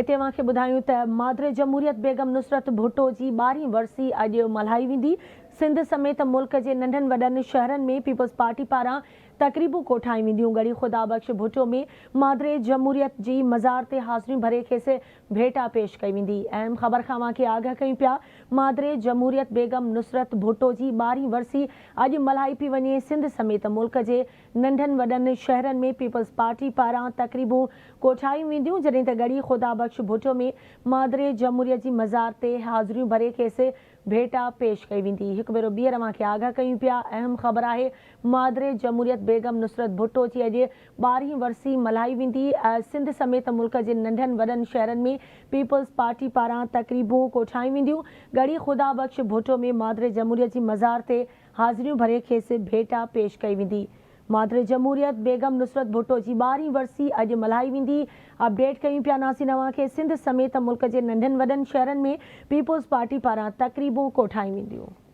اتي اوهان کي ٻڌايون ته مادر جمهوريت بيگم نصرت ڀٽو جي ٻارهين ورسي اڄ ملهائي ويندي. سنڌ سميت ملڪ جي ننڍن وڏن شهرن ۾ پيپلز پارٽي پاران تقريبون ڪوٺايون وينديون. ڳڙهي خدا بخش ڀٽو ۾ مادر جمهوريت جي مزار تي حاضريون ڀري کيس ڀيٽا پيش ڪئي ويندي. اهم خبر کان اوهان کي آگاهه ڪيون پيا مادر جمهوريت بيگم نصرت ڀٽو جي ٻارهين ورسي اڄ ملهائي پئي وڃي. سنڌ سميت ملڪ جي ننڍن وڏن شهرن ۾ پيپلز پارٽي پاران تقريبون ڪوٺايون وينديون، جڏهن ته ڳڙهي خدا بخش ڀٽو ۾ مادر جمهوريت جي مزار تي حاضريون ڀري کيس ڀيٽا پيش ڪئي ويندي. هڪ ڀيرو ٻيهر اوهان کي آگاهه ڪيون پيا، اهم خبر آهي مادر جمهوريت بيگم نصرت ڀٽو جي اڄ ٻارهين ورسي ملهائي ويندي، سنڌ سميت ملڪ جي ننڍن وڏن شهرن ۾ پيپلز پارٽي پاران تقريبون ڪوٺايون وينديون، ڳڙهي خدا بخش ڀٽو ۾ مادر جمهوريت جي مزار تي حاضريون ڀري کيس ڀيٽا پيش ڪئي ويندي. مادر جمهوريت بيگم نصرت ڀٽو جي ٻارهين ورسي اڄ ملهائي ويندي. اپڊيٽ ڪيون پيا ناظرين اوهان کي سنڌ سميت ملڪ جي ننڍن وڏن شهرن ۾ پيپلز پارٽي پاران تقريبون ڪوٺايون وينديون.